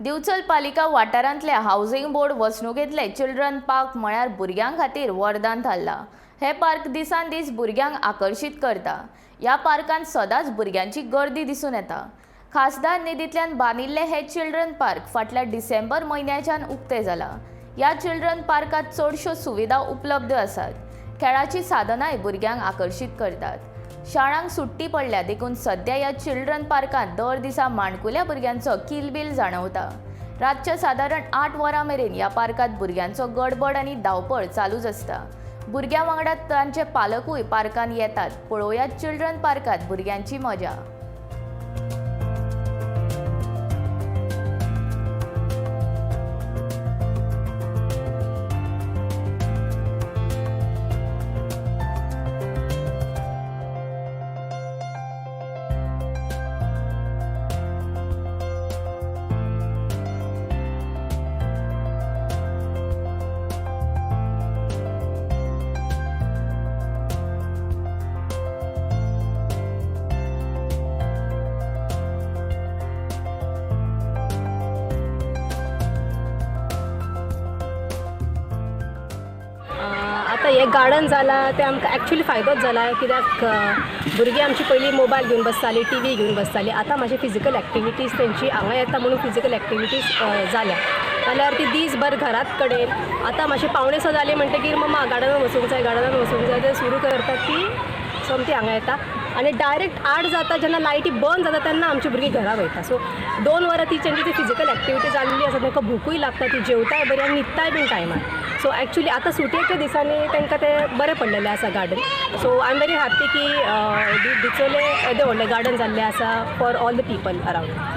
दिवचल पालिका वाठारांतल्या housing board वसणुकेंतले children park म्हळ्यार भुरग्यां खातीर वरदान थारला. हे पार्क दिसान दीस भुरग्यांक आकर्शीत करता. ह्या पार्कांत सदांच भुरग्यांची गर्दी दिसून येता. खासदार निधींतल्यान बांदिल्ले हे चिल्ड्रन पार्क फाटल्या डिसेंबर म्हयन्याच्यान उक्तें जालां. ह्या चिल्ड्रन पार्कांत चडश्यो सुविधा उपलब्ध आसात. खेळाचीं साधनांय भुरग्यांक आकर्शीत करतात. शाळांक सुट्टी पडल्या देखून सध्या ह्या चिल्ड्रन पार्कांत दर दिसा माणकुल्या भुरग्यांचो किलबील जाणवता. रातच्या सादारण 8 वरां मेरेन ह्या पार्कांत भुरग्यांचो गडबड आनी धांवपळ चालूच आसता. भुरग्यां वांगडा तांचे पालकूय पार्कांत येतात. पळोवया चिल्ड्रन पार्कांत भुरग्यांची मजा. आतां हें गार्डन जालां तें आमकां एक्चुली फायदोच जाला, कित्याक भुरगीं आमची पयलीं मोबायल घेवन बसतालीं, टिवी घेवन बसतालीं. आतां मातशें फिजिकल एक्टिविटीज तेंची हांगा येता म्हणून फिजिकल एक्टिविटीज जाल्या. नाल्यार ती दीसभर घरात कडेन. आतां मातशें 5:45 जालीं म्हणटगीर मम्मा, गार्डनान वचूंक जाय, गार्डनान वचूंक जाय, ते सुरू करतात. ती सोमती हांगा येता आनी डायरेक्ट 8 जाता जेन्ना लायटी बंद जाता तेन्ना आमची भुरगीं घरा वयता. सो 2 वरां ती तेंची ती फिजिकल एक्टिविटी जाल्ली आसा. तांकां भुकूय लागता, ती जेवताय बरी आनी न्हिदताय बीन टायमार. सो एक्चुली आतां सुटयेच्या दिसांनी तांकां तें बरें पडलेलें आसा garden. So I am very happy की डिचोले येदें व्हडलें गार्डन जाल्लें आसा for all the people around.